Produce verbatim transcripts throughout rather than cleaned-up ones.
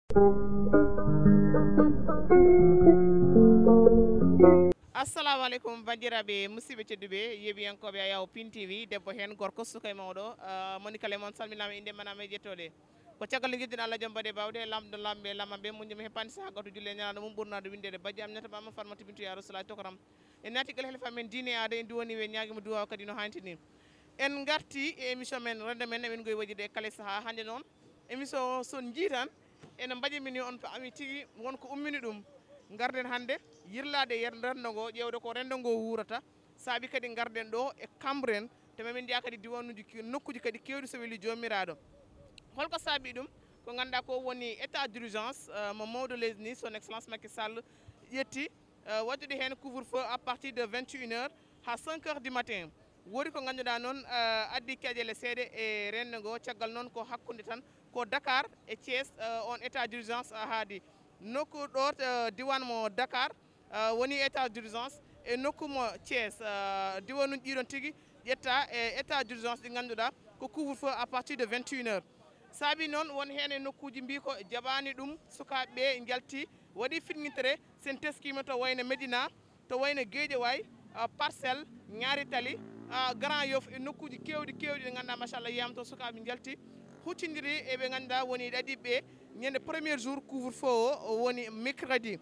Assalamu aleykum, banndiraaɓe musidɓe tedduɓe, yeeɓiyankooɓe Ayaw Pin T V, debbo heen, gorko, suka e mawɗo, ah, moni kala e mon salminaama, innde, manaama e jettooɗe. Ko caggal nde njeddin Allah joom baɗe baawɗe, lamɗo lamɓe, lamamɓe, muñɗo mi heppani sahaa gooto, julle e nelaaɗo mum, ɓurnaɗo winndede bajji am, ñata bamam, farmata bintu ya Rasulullah tokoram. En naati gila helifa men diine e aada, en duwani ɓe, ñaagi mo duwaawa kadi no haanti ni. En ngarti e émission men, rendo men, emin ngoy waɗirde e kala sahaa. Hannde noon, émission o, so on njii tan, ene mbaɗi min yo on paami tigi won ko ummini ɗum. Ngarden hannde yirlaade e yer rendo ngo, ƴeewde ko rendo ngo wuurata. Saabi kadi ngarden ɗo e Cambérène, to min njeyaa kadi diwaanuuji ke-, nokkuuji kadi keewɗi so weli Joomiraaɗo. Holko saabi ɗum? Ko ngannduɗaa ko woni état d'urgence, euh, mo mawɗo leydi ni, son excellence Macky Sall ƴetti, euh, waɗude heen couvre-feu à partir de vingt et une heures haa cinq heures du matin. Woodi ko ngannduɗaa noon, euh, addi caɗeele seeɗa e rendo ngo, caggal noon ko hakkunde tan ko Dakar e Thiès, euh, on état d'urgence, euh, haadi. Nokku ɗo, euh, diwaan mo Dakar, euh, woni état d'urgence, e nokku mo Thiès, euh, diwaanuuji ɗiɗon tigi ƴetta e état d'urgence ɗi ngannduɗaa ko couvre-feu à partir de vingt et une heures. Saabi noon won heen e nokkuuji mbii ko jaɓaani ɗum, sukaaɓe ɓe njalti, waɗi fitŋitere, sen teskiima to wayno Médina, to wayno Guédiawaye, ah, Parcelles, Ñaari Tali, ah, Grand Yoff e nokkuuji keewɗi, keewɗi ɗi ngannduɗaa machallah yiyaama toon sukaaɓe njalti, huccindiri e ɓe ngannduɗaa woni ɗaɗiiɓe ɓe ñande premier jour couvre-feu o, o woni mercredi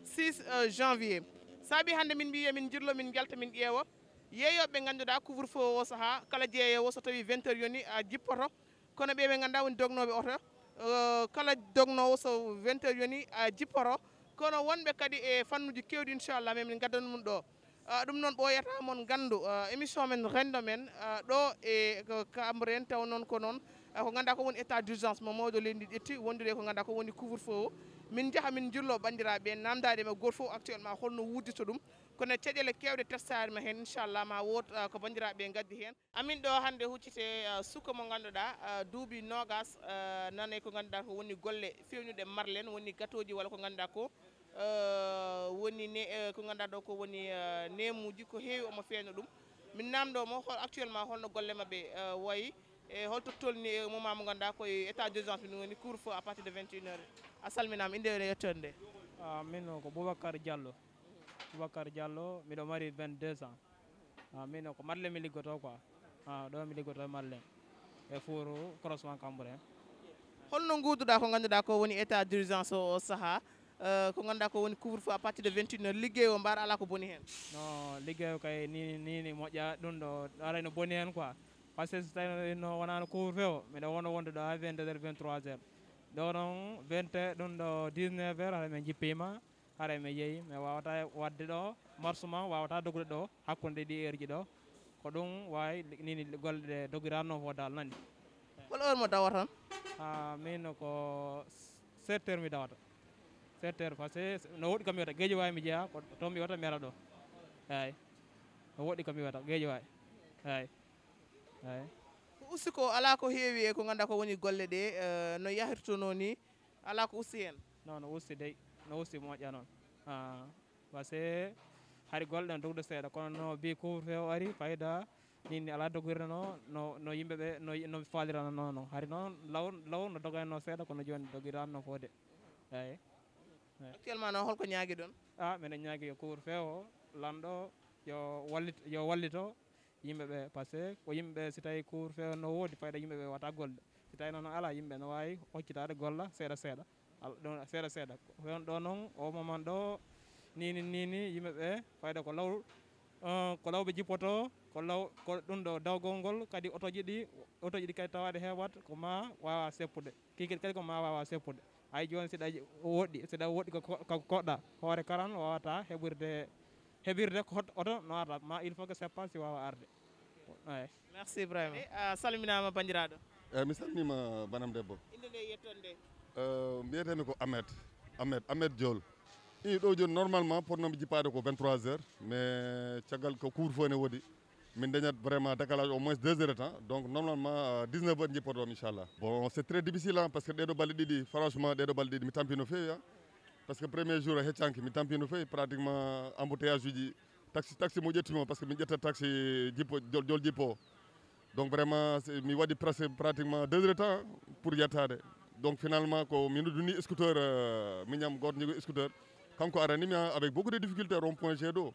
six, euh, janvier. Saabi hannde min mbii yo min njirlo, min njalta, min ƴeewa yeeyooɓe ɓe ngannduɗaa couvre-feu o sahaa, kala jeeyoowo so tawii vingt heures yoni a jippoto, kono ɓe ɓe ngannduɗaa woni dognooɓe oto, euh, kala dognoowo so vingt heures yoni a jippoto, kono wonɓe kadi e fannuuji keewɗi inchallah min ngaddan ɗum ɗo. Ah, ɗum noon ɓooyata mon nganndu, ah, émission men renndo men, ah, ɗo e ko Cambérène taw noon ko noon, ah, ko ngannduɗaa ko woni état d'urgence mo mawɗo leydi ndi ƴetti wondude e ko ngannduɗaa ko woni couvre-feu o. Min njaha min njirlo banndiraaɓe ɓe, naamndaade ma gooto fof actuellement holno wuddito ɗum. Kono e caɗeele keewɗe teskaama heen, inchallah ma wood, ah, ko banndiraaɓe ɓe ngaddi heen. Amin ɗo hannde huccite, ah, suka mo ngannduɗaa, ah, duuɓi noogas, ah, nana e ko ngannduɗaa ko woni golle feewnuɗe marlen, woni gatooji walla ko ngannduɗaa ko, ah, woni ne, eh, ko ngannduɗaa ɗo ko woni, ah, neemuuji ko heewi omo feewna ɗum. Min naamndoo mo hol actuellement holno golle maɓɓe, ah, wayi e holto tolni e moment mo ngannduɗaa ko e état d'urgence min woni couvre-feu à partir de vingt et une heures. A salminaama, innde e yettoode nde. Ah, min ko Boubacar Diallo. Boubacar Diallo, miɗo mari vingt-deux ans. Ah, min ko Marle mi liggotoo quoi. Ah, ɗo mi liggotoo e Marle. E fuuru croisement Cambérène. Holno nguurduɗaa ko ngannduɗaa ko woni état d'urgence o, o sahaa, eh, ko ngannduɗaa ko woni couvre-feu à partir de vingt et une heures, liggey o mbaar alaa ko boni heen? No, liggey o kay ni, ni, ni moƴƴa, ɗum ɗo aray no boni heen quoi. Parce que so tawi no, no wonaano couvre-feu o, miɗo wono wonde ɗo haa vingt-deux heures, vingt-trois heures. Ɗo noon vingt, ɗum ɗo dix-neuf heures, hara min njippiima. Haray mi yehi, mi waawataa waɗde ɗo, marche ma waawataa doggude ɗo, hakkunde ɗi heure ji ɗo. Ko ɗum wayi, ni, ni golle ɗe dogiranno fof dal, nani. Hol heure mo dawatan? Ah, min ko sept heures mi dawata. Sept heures, parce que no woɗɗi kam mi wiyata, Guédiawaye mi jeyaa, ko toon mi wiyata mi ara ɗo. Eeyi. No woɗɗi kam mi wiyata, Guédiawaye. Eeyi. Eeyi. Ko usti ko alaa ko heewi e ko ngannduɗaa ko woni golle ɗe, eh, no yahirtonoo ni, alaa ko usti heen? Non, no usti dey, no usti moƴƴa noon. Ah, parce que hari golle ɗen dogde seeɗa, kono no mbi couvre-feu o ari, fayda ni, ni alaa dogirde no, no, no yimɓe ɓe, no, no faalirano noon. Hari noon law, law no dogayno seeɗa, kono jooni dogiranno fof de. Eeyi. Eeyi. Actuellement noon, holko ñaagiɗon? Ah, minen ñaagi yo couvre-feu o, lanɗo yo wallit, yo wallito yimɓe ɓe, parce que ko yimɓe ɓe, si tawi couvre-feu no woodi, fayda yimɓe ɓe wata golle. Si tawi noon alaa, yimɓe no waawi hoccitaade golla seeɗa seeɗa. Al-, ɗum seeɗa seeɗa. Ko ɗo noon, o moment ɗo, ni, ni, ni, ni, yimɓe ɓe, fayda ko law, eh, ko lawɓe jippoto, ko law, ko ɗum ɗo dawgol ngol, kadi otoji ɗi, otoji ɗi kadi tawaade heewat, ko ma waawa seppude. Kikiiɗe kadi ko ma waawa seppude. Hay jooni, si ɗa woɗɗi, si ɗa woɗɗi ko, ko, ko koɗɗa, hoore kalan wawata heɓirde, heɓirde ko hot-, oto no arata. Ma il faut que seppa si wawa arde. Eyi. Merci Ibrahima. Eh, a salminaama banndiraaɗo. Eyi, mi salminiima banam debbo. Innde nde e yettoode nde? Eh, mbiyetee-mi ko Ahmed. Ahmed, Ahmed Diol. I ɗo jooni normalement potnoomi jippaade ko vingt-trois heures, mais caggal ko couvre-feu ne woodi. Min dañat vraiment décalage au moins deux heures de temps. Donc normalement, euh, dix-neuf heures jippotomi inchallah. Bon, c'est très difficile, hein, parce que ɗeɗo balɗe ɗiɗi, franchement, ɗeɗo balɗe ɗiɗi mi tampi no feewi, hein. Parce que premier jour a heccanki, mi tampi no feewi, pratiquement embouteillage uji, taxi, taxi mo ƴettumi o, parce que min ƴetta taxi jippo, jol, jol jippo. Donc vraiment, c'est, mi waɗi presque pratiquement deux heures de temps pour yettaade. Donc finalement ko min duni scooter, euh, miñam goto jogi scooter. Kanko arani mi avec beaucoup de difficulté rond point G deux.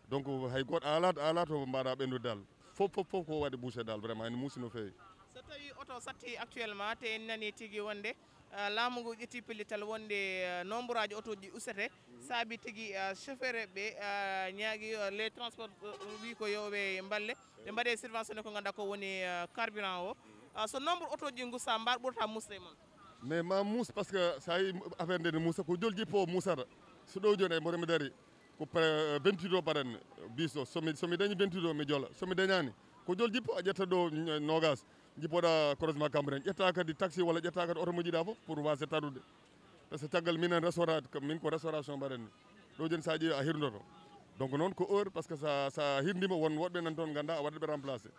Donc hay goto alat alat o mbaɗa ɓendude dal. Fof fof fof ko waɗi bouché dal vraiment ene muusi no feewi. So tawi oto satti actuellement te en nani tigi wonde, euh, laamu ngu ƴetti pellital wonde, euh, nombre aji otoji ɗi usete, saabi tigi, euh, chauffeur ɓe, euh, ñaagi, euh, les transports, euh, wi ko yo ɓe mballe ɓe mbaɗe subventionné ko ganduɗa ko woni, euh, carburant o. Euh, so nombre otoji ngu sa mbar ɓurata musde e mon. Mais ma muus parce que sa yi affaire nde ne muusa ko jol jippo o muusata. So ɗo joni e mboɗo mi dari ko pre vingt-huit o paɗanmi bis o somi somi dañi vingt-huit o mi jola somi dañani ko jol jippo a ƴetta ɗo nogas jippoɗa croisement Cambérène ƴetta kadi taxi walla ƴetta kadi oto mo jiɗa fof pour wasa tarude. Parce que caggal minen restaurant min ko restauration mbaɗanmi ɗo joni sa ƴeewi a hirdoto. Donc noon ko heure parce que sa sa hirdima won woɗɓe nan toon ganda a waɗaɓe remplacé.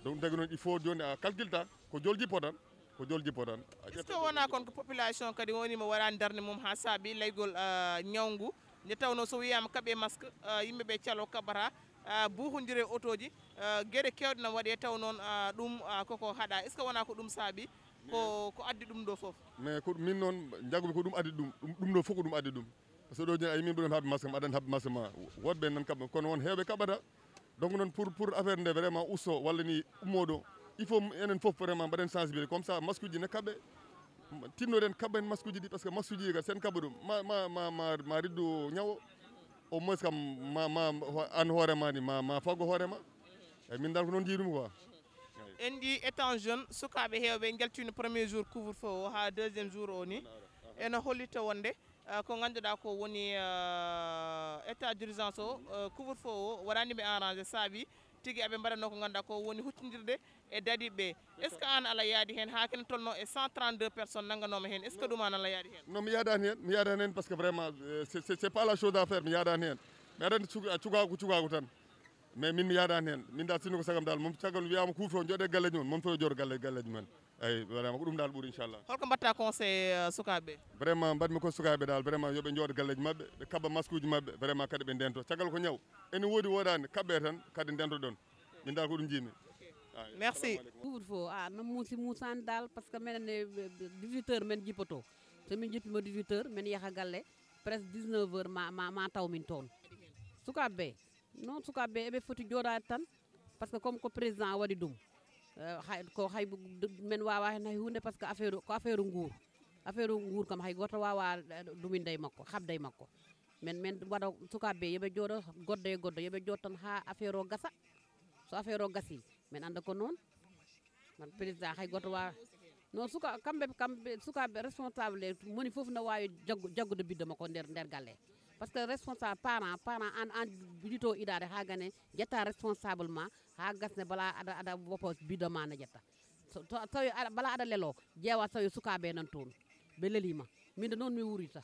Donc tagi noon il faut joni a calculta ko jol jippo tan. Ko jol jippo tan. A est ce que ƴetta wona kon ko population kadi woni mo waɗani darde mum ha saabi laygol, ah, ñawngu nde tawno so wiyama kaɓe masque, ah, yimɓeɓe calo kaɓata, ah, buhondire otoji, ah, gueɗe kewɗe na waɗe taw noon, ah, ɗum, ah, koko haɗa est ce que wona ko ɗum saabi ko ko addi ɗum ɗo foof? Mais ko min noon jagumi ko ɗum addi ɗum ɗum ɗo fof ko ɗum addi ɗum. Par ce que ɗo joni a yimi mbiɗon haɓe masque ma aɗan haɓe masque ma woɗɓe nan kaɓa kono won hewɓe kaɓata. Donc noon pour pour affaire nde vraiment usto walla ni ummoɗo il faut enen foof vraiment mbaɗen sensibiliser comme ça masque uji ne kaɓe. Tinnoɗen kaɓen masque uji ɗi par ce que masque uji ka sen kaɓa ɗum ma ma ma ma ma riddu ñawo. Au moins kam ma ma an hoorema ni ma ma faggo hoorema. Eyyi min dal ko noon jiirumi quoi. En njii étant jeune sukaaɓe heewɓe njaltino premier jour couvre feu o haa deuxième jour o ni ene hollita wonde, ah, ko ngannduɗaa ko woni, ah, état d'urgence o, ah, couvre feu o waɗani ɓe arrangé saabi tigi aɓe mbaɗatno ko ngannduɗaa ko woni huccindirde e dadiɓe ɓe. Est ce que an ala yaadi heen haa kene tolno e cent trente-deux personnes nannganoma heen? Est ce que ɗum an ala yaadi heen? Non mi yaadani heen mi yaadani heen par ce que vraiment, euh, c'est c'est- c'est pas la chose à faire mi yaadani heen. Mi aɗa anndi cuka- cukaaku cukaaku tan. Mais min mi yaadani heen min dal sinno ko sagam dal moom caggal wiyama kuufto jooɗe galleji mon moom fof jooɗo galle galleji men. Eyyi vraiment ko ɗum dal ɓuuri inchallah. Holko mbatta conseil, euh, sukaaɓe? Vraiment mbaɗmi ko sukaaɓe dal vraiment yoɓe jooɗo galleji maɓɓe ɓe kaɓa masque uji maɓɓe vraiment kadi ɓe ndento caggal ko ñaw. Ene woodi woodani kaɓɓe tan kadi ndentoɗon. Min dal ko ɗum jiimi. Merci. Couvre feu a no muusi muusani dal par ce que minen e dix-huit heures min jippoto. So min jippima dix-huit heures min yaha galle presque dix-neuf heures ma ma ma taw min toon. Sukaaɓe ɓe noon sukaaɓe ɓe eɓe foti jooɗaade tan. Par ce que comme ko président waɗi ɗum, eh, hay ko hay min wawa hen hay hunde par ce que affaire ko affaire nguur. Affaire nguur kam hay goto wawa, eh, ɗuminde e makko habda e makko. Min min waɗa sukaaɓe ɓe yoɓe jooɗo goddo e goddo yoɓe jooɗo tan ha affaire o gasa. So affaire o gasi min anda ko noon. Man président hay goto wawa. Non suka kamɓe kamɓe sukaɓe responsable e moni foof no wawi jaggu- jaggude biddo makko nder nder galle. Par ce que responsable parent parent an an jito iɗade ha gane jetta responsable ma ha gasne bala aɗa aɗa woppa biddo ma na jetta. So to- tawi aɗa- bala aɗa lelo jeewa tawi sukaɓe nan toon ɓe lelima. Min de noon mi wurita.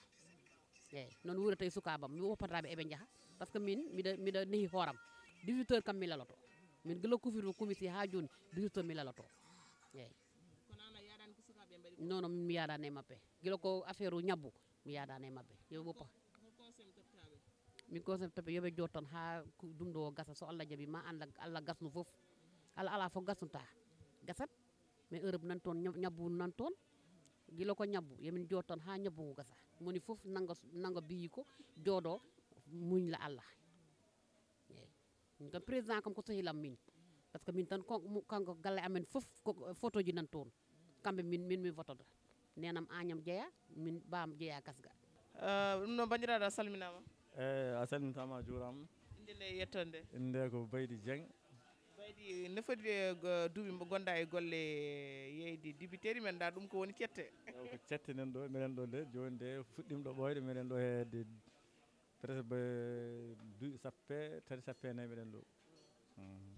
Eyyi noon wurata e sukabam mi woppataɓe eɓe jaaha. Par ce que min miɗa miɗa nehi hooram. Dix-huit heures kam mi laloto. Min gila kufir o kumisi ha joni dix-huit heures mi laloto. Eyyi. Kono an a yaadani ko sukaaɓe mbaɗi ko? Non non min mi yaadani e maɓɓe. Gila ko affaire o ñabbu mi yaadani e maɓɓe yo woppa. Hol conseil mo tottaaɓe? Min conseil toppe yoɓe joot tan ha ɗum ɗo gasa so allah jaaɓi ma allah allah gasnu fof. Allah ala fof gasnuta. Gasat. Mais europe nan toon ñab- ñabbu nan toon. Gila ko ñabbu yomin joot tan ha ñabbu ngu gasa. Moni fof nanga nanga biyi ko jooɗo muñla allah. Eyyi. Min kam président kam ko sehilam min. Par ce que min tan kanko galle amen fof ko photoji nan toon. Kamɓe min min mi votoda. Nenam añam jeeya min bam jeeya gasga. Ɗum noon banndiraaɗo a salminaama. Eyi a salmintama a juurama. Innde nde yettonde? Innde ko Baydi Dieng. Baydi ne foti e duuɓi mbo gonɗa e golle yeyde dibiteri men ɗa ɗum ko woni cette? Ko cette nen ɗo meɗen ɗo nde joni nde fuɗɗima ɗo ɓooyde meɗen ɗo hedde. Presque duuɓi sappo e tati sappo e nayi meɗen ɗo.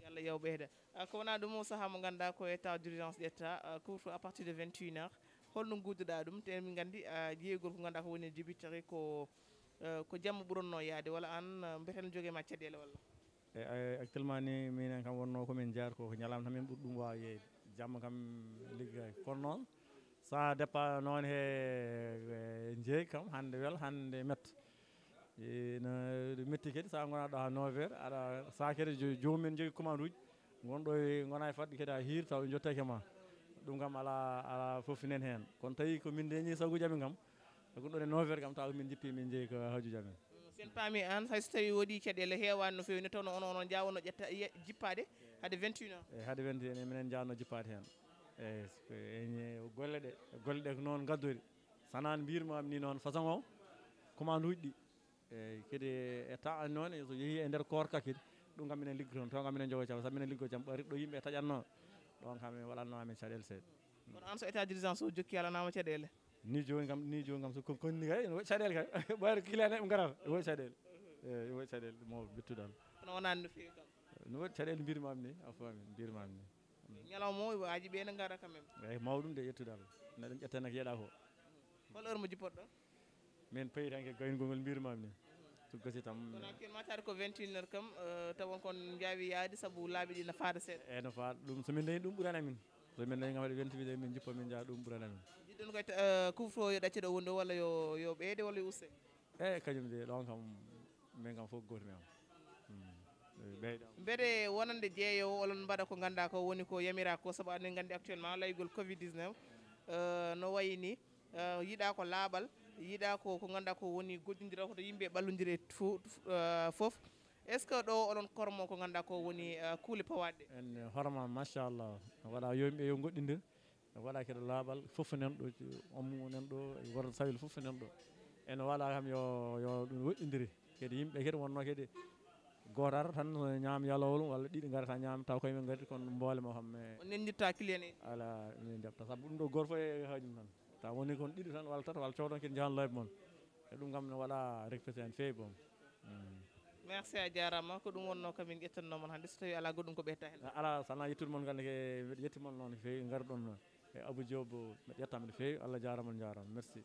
Yo allah yaw ɓeyda. Ah, ko wona ɗum o saha mo ganduɗa ko état d'urgence ƴetta, ah, couvre à partir de vingt et une heures. Holno gudduɗa ɗum te min gandi, ah, jeeyugol ko ganduɗa ko woni dibiteri ko, ah, ko jamma ɓuranno yaade walla an, ah, mbeten jogue ma caɗele walla? E actuellement ni minen kam wonno komin jeeyata ko ko ñalawma tan min ɓuuri ɗum wawa yeeyde. Jamma kam liggaaki kono noon sa départ noon he jeeyka kam hande wel hande metta. Ina metti kadi sa gona ɗo ha neuf heures aɗa sa kadi jomum en jogui commande uji gonɗo e gona e fadde kadi a hiiri taw ɓe jottaki ma. Ɗum kam alaa, alaa fof nen heen. Kono tawi ko min ndeñi saguuji amin kam, ko ɗum ɗon e neuf heures kam, tawa min njippi, min njehi ko haajuuji amin. Sen paami aan, hay so tawii woodii caɗeele heewaani no feewi, ne tawno onon, onon njaawno ƴetta, ye-, jippaade hade vingt et un heures? Eyi, hade vingt et un heures, minen njaawno jippaade heen. Eyi, ko e golle ɗe, golle ɗe ko noon ngaddori. Sanaan mbiyirmaami ni noon, façon o, commande uji ɗi. Eyi, kadi e temps noon, so yehii e nder koorka kadi, ɗum kam minen liggoto toon, toon kam minen njogoo caɗeele, sabu minen liggoo jam, ɓayri ɗo yimɓe taƴatnoo, ɗoon kam min waɗatnoo amen caɗeele seeɗa. Kono aan so état d'urgence o jokki alanaama caɗeele? Ni jooni kam, ni jooni kam so ko konni kay, ene waɗi caɗeele kay. Ɓayri client en ngarata, ene waɗi caɗeele. Eyi, ene waɗi caɗeele mawɗe bettuɗe Allah. Kono wonaani no feewi kam? No waɗi caɗeele mbiyirmaami ni, a faami, mbiyirmaami ni. Ñalawma o, waaji ɓe ne ngara quand même. Eyi, mawɗum de, yettude Allah. Neɗɗo ƴetta nak yeɗa ko. Hol heure mo jippoɗon? Min payi tan ke gayngol ngol mbirmami ni. So gasi tan. Kono actuellement taade ko vingt et une heures kam, euh, taw on kon njaawi yaade sabu laabi ɗi na faada seeɗa. Eyi, no faada. Ɗum so min dañi ɗum ɓurani amin. So min dañi kam waɗi vingt-huit heures min jippo min njaha ɗum ɓurani amin. Jiɗɗon koye, euh, couvre-feu yo ɗacce ɗo woni ɗo walla yo, yo ɓeyde walla yo usse? Eyi, kañum de ɗon kam min kam fof gotum e am. Hmm. Ɓeyda. Mbeɗe wonande jeeyowo oɗon mbaɗa ko ngannduɗaa ko woni ko yamira ko sabu aɗen nganndi actuellement laygol covid dix-neuf, euh, no wayi ni, euh, yiɗaa ko laaɓal, yiɗaa ko, ko ngannduɗaa ko woni goɗɗindira ko to yimɓe ɓallondire fo-, euh, fof. Est-ce que ɗo oɗon kormo ko ngannduɗaa ko woni, euh, kuule pawaɗe? En horma, machallah. Waɗa yo yimɓe yo ngoɗɗindir. Waɗa kadi laaɓal fof nan ɗo, ommu nan ɗo, wordo sawil fof nan ɗo. En waɗa kam yo, yo ɗum woɗɗindiri. Kadi yimɓe kadi wonno kadi gooto ara tan ñaam yalowol walla ɗiɗi ngara tan ñaam taw koye men ngari kon mboole mo kam. On nenndirta client en? Ala, min jaɓta sabu ɗum ɗo gooto fof e haajum tan. Taw woni kon ɗiɗi tan walla tato walla cewdon kadi njahan laabi mon. E ɗum kam ne waɗa recpese en feewi boom. Mm. Merci, a jaaraama. Ko ɗum wonnoo kam min ƴettanno mon hannde, so tawii alaa goɗɗum ko ɓeyta heen. Alaa, so alaa yettude mon, ngannde ke mbiɗa yetti mon noon ko feewi, ngarɗon noon. E Abou Diop, mbiɗa ƴetta mo no feewi. Allah jaaraama, on njaaraama. Merci.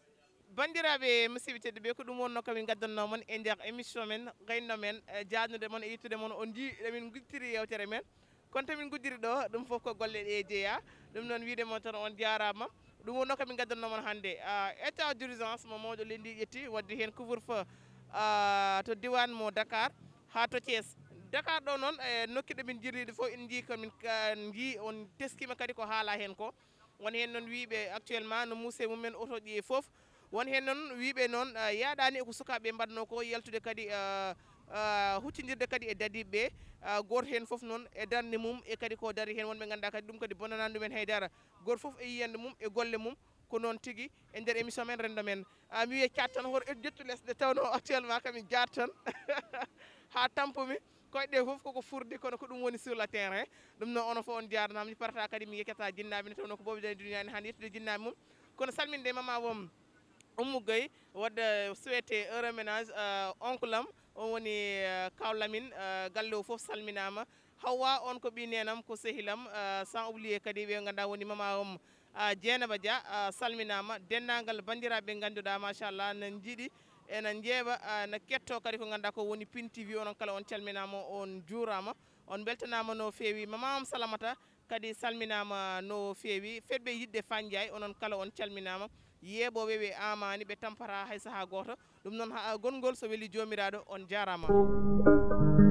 Banndiraaɓe, musidɓe tedduɓe, ko ɗum wonnoo kam min ngaddanno mon e nder émission men, gayno men, e jaadnude mon e yettude mon, on njii emin gudditiri yeewtere men. Kono to min guddiri ɗo, ɗum fof ko golle ɗe jeeya. Ɗum noon, wiyde mon tan on jaaraama. Ɗum wonnoo ko min ngaddanno mon hannde, ah, état d'urgence mo mawɗo leydi ƴetti, waɗde heen couvre-feu, ah, to diiwaan mo Dakar haa to Thiès. Dakar ɗo noon, e nokki ɗo min jirliɗo fof, en njii ko min ka-, njii on teskiima kadi ko haala heen ko. Won heen noon wiyɓe actuellement no muuse mum en oto ɗi e fof. Won heen noon wiyɓe noon, ah, yaaɗaani e ko sukaaɓe mbaɗnoo ko, yaltude kadi, ah, ah, huccindirde kadi e dadiiɓe ɓe. Ah, gooto heen fof noon e darnde mum e kadi ko dari heen, won ɓe ngannduɗaa kadi ɗum kadi bonnanaani ɗumen hay dara. Gooto fof e yiyannde mum e golle mum, ko noon tigi e nder émission men renndo men. Ah, mi wiya caat tan hoto ƴettu les nde tawnoo actuellement kam mi jaat tan haa tampomi. Koyɗe ɗe fof koko furdi, kono ko ɗum woni sur le terrain. Ɗum noon, onon fof on njaarnaama, mi parata kadi, mi yeccata jinnaaɓe ne tawnoo ko booɓe dañi duniyaa ne hannde yettude jinnaaɓe mum. Kono salminde mama wom Oumou Gueye, waɗde souhaité heureux ménage, euh, oncle am, on woni, euh, Kaw Lamine, euh, galle o fof salminaama. Hawwa, on ko ɓii neenam, ko sehilam, euh, sans oublier kadi ɓe ngannduɗaa woni mama wom, ah, Dieynaba Dia, ah, salminaama. Denndaangal banndiraaɓe ɓe ngannduɗaa, machallah, na njiɗi, ena njeeɓa, ah, na kettoo kadi ko ngannduɗaa ko woni Pin T V, onon kala on calminaama, on njuuraama, on mbeltanaama no feewi. Mama am Salamata kadi salminaama no feewi. Fedɓe yiɗde Fanjaay, onon kala on calminaama. Yeeɓooɓe ɓe aamaani, ɓe tampata hay sahaa gooto. Ɗum noon, ha, gonngol so weli Joomiraaɗo, on njaaraama.